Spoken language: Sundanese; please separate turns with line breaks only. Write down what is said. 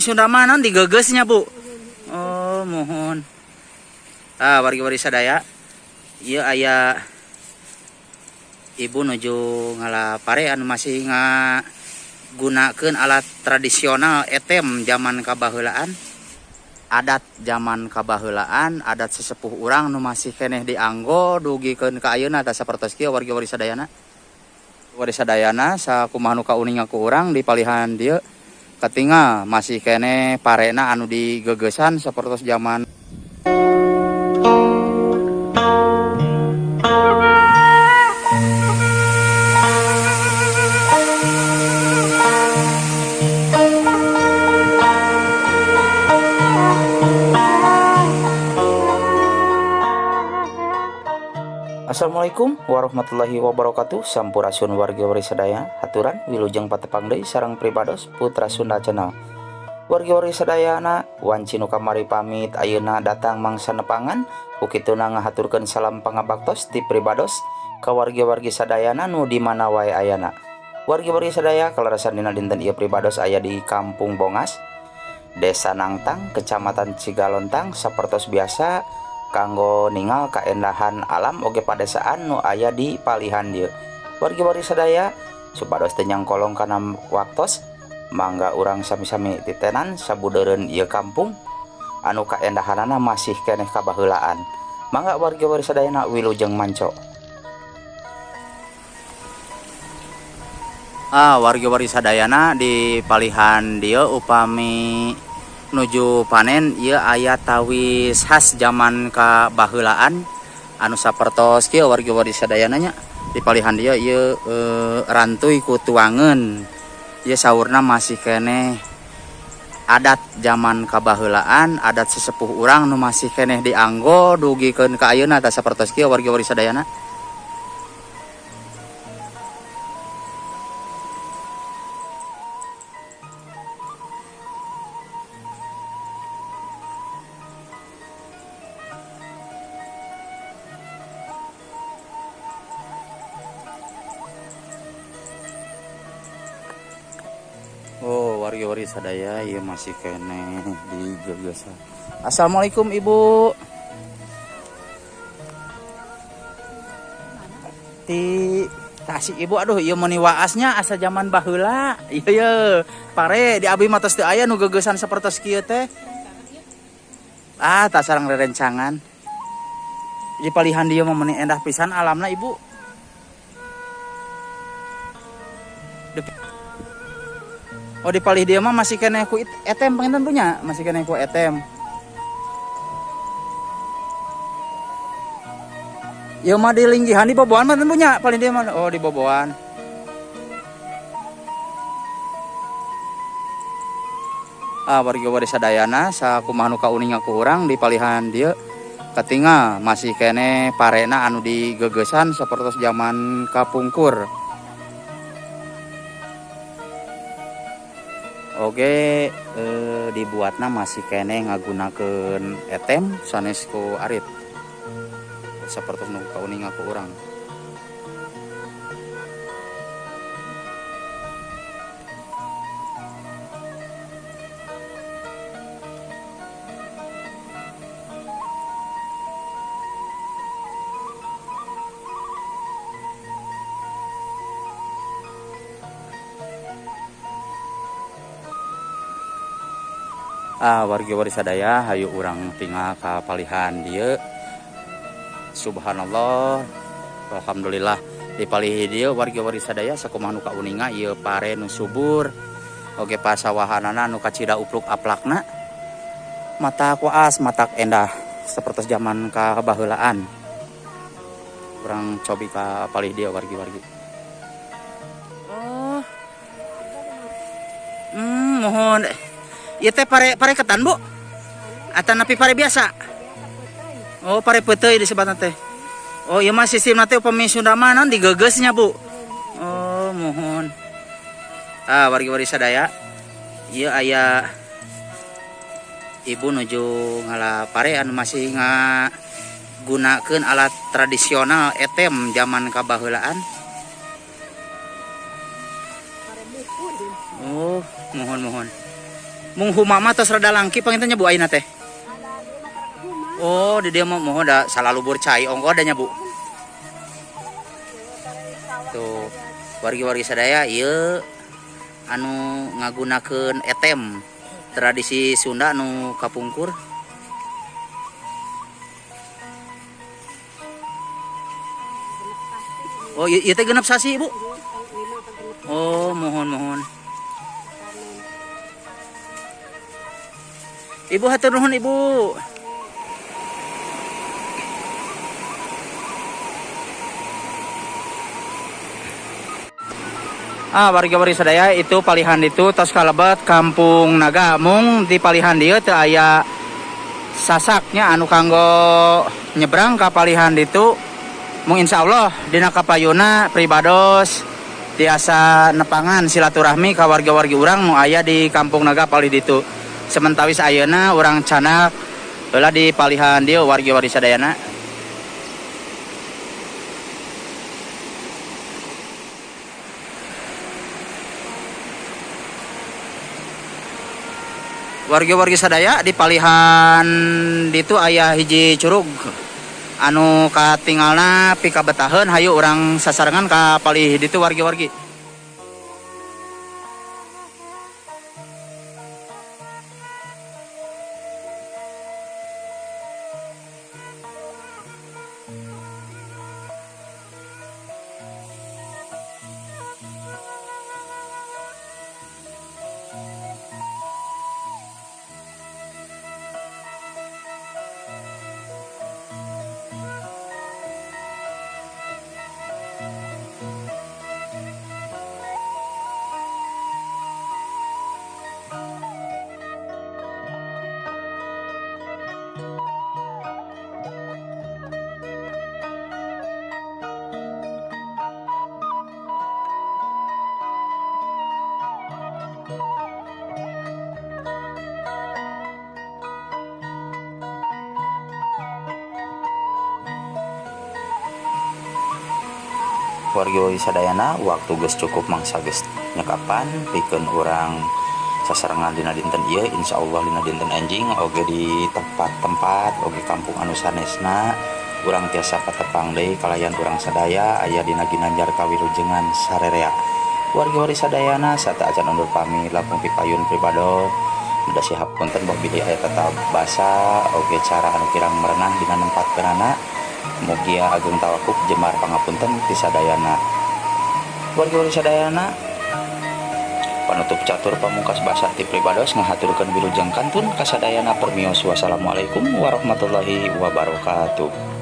Sunda mah naon digeugeusnya, Bu? Oh, muhun. Ah, wargi-wargi sadaya. Ieu aya ibu nuju ngala pare anu masih ngagunakeun alat tradisional etem zaman kabaheulaan. Adat zaman kabaheulaan, adat sesepuh urang nu masih keneh dianggo dugikeun ka ayeuna tah sapertos kieu wargi-wargi sadayana. Wargi sadayana sakumaha nu kauninga ku urang di palihan dieu katingal masih keneh parena anu digeugesan sapertos zaman. Assalamualaikum warahmatullahi wabarakatuh. Sampurasun wargi-wargi sadaya, haturan wilujeng patepang deui sareng pribados Putra Sunda Channel. Wargi-wargi sadayana wanci nu kamari pamit ayeuna datang mangsa nepangan, ku kituna ngahaturkeun salam pangabaktos ti pribados ka wargi-wargi sadayana nu di mana wae ayana. Wargi-wargi sadaya kalarasan dina dinten ieu pribados aya di Kampung Bongas, Desa Nangtang, Kecamatan Cigalontang, sapertos biasa kanggo ningal kaendahan alam oge padesaan nu aya di palihan dieu. Wargi-wargi sadaya supados teu nyangkolong kana waktos, mangga urang sami-sami titenan sabudeureun ieu kampung anu kaendahanana masih keneh kabaheulaan. Mangga wargi-wargi sadayana wilujeng manco. Ah, wargi-wargi sadayana di palihan dieu upami nuju panen ieu aya tawis khas zaman kabaheulaan anu sapertos kieu wargi-wargi sadayana nya. Di palihan dieu ieu rantuy ku tuangeun. Ieu saurna masih keneh adat zaman kabaheulaan, adat sesepuh urang nu masih keneh dianggo dugikeun ka ayeuna tah sapertos kieu wargi-wargi sadayana. Oh, wargi-wargi sadaya ieu masih keneh di gegesan. Assalamualaikum Ibu. Ti Tasik Ibu, aduh ieu meuni waasnya asa zaman baheula. Ieu ye, pare di abi mah tos teu aya nu gegesan sapertos kieu teh. Ah, tah sareng rerencangan. Di palihan dieu mah meuni endah pisan alamna Ibu. Oh, di palih dia mah masih keneh ku etem panginten punya, masih keneh ku etem. Ieu mah di linggihan di boboan mah punya, paling dia mah. Oh, di boboan. Ah, wargi-wargi sadayana sakumaha nu kauninga ku urang di palihan dieu katingal masih keneh parena anu digegesan sapertos zaman kapungkur. Oge, dibuatna masih keneh ngagunakeun etem sanes ku arit. Sapertos nu kauninga ku urang. Ah, wargi-wargi sadaya hayu urang tinggal ka palihan dieu. Subhanallah, alhamdulillah di palih dieu wargi-wargi sadaya sakumaha nu kauninga ieu pare nu subur. Oge pasawahanana nu kacida upluk aplakna. Matak waas, matak endah sapertos zaman kabaheulaan. Urang cobi ka palih dieu wargi-wargi. Oh. Mohon. Ieu teh pare ketan, Bu? Atanapi pare biasa? Oh, pare peuteuy disebutna teh. Oh, ieu mah sistemna teh upami Sunda mah naon digeugeusnya, Bu? Oh, muhun. Ah, wargi-wargi sadaya. Ieu aya ibu nuju ngala pare anu masih ngagunakeun alat tradisional etem zaman kabaheulaan. Oh, muhun, muhun. Mung huma mah tos rada langki panginten nya Bu ayeuna teh. Oh, di dieu mah moho da salalubur cai ongko da nya Bu. Tuh, wargi-wargi sadaya ieu anu ngagunakeun etem tradisi Sunda anu kapungkur. Oh, ieu teh genep sasi, Bu. Oh, mohon mohon. Ibu hatur nuhun Ibu. Ah, warga-wargi sadaya itu palihan itu tos kalebet Kampung Naga. Mung di palihan dieu teu aya sasaknya anu kanggo nyebrang ka palihan ditu. Mung insyaallah dina kapayuna pribados tiasa nepangan silaturahmi ka warga-wargi urang nu aya di Kampung Naga palih ditu. Sementawis ayeuna urang canak heula di palihan dieu wargi-wargi sadayana. Wargi-wargi sadaya di palihan ditu aya hiji curug anu katingalna pikabetaheun, hayu urang sasarengan ka palih ditu wargi-wargi. Wargi sadayana waktu geus cukup mangsa geus nyekapan pikeun urang sasarengan dina dinten ieu, insyaallah dina dinten enjing oge di tempat-tempat oge kampung anu sanesna urang tiasa patepang deui kalayan urang sadaya aya dina ginanjar kawilujengan sarerea. Wargi-wargi sadayana sata acan undur pamit langkung pipayun pribados mudah siap punten boh bilih aya tata basa oge cara anu kirang merenah dina nempatkeunana. Mugia agung tawakub jemar pangapunten ti sadayana. Wargi-wargi sadayana panutup catur pamungkas basa ti pribados ngahaturkeun wilujeng kantun kasadayana permios. Wassalamualaikum warahmatullahi wabarakatuh.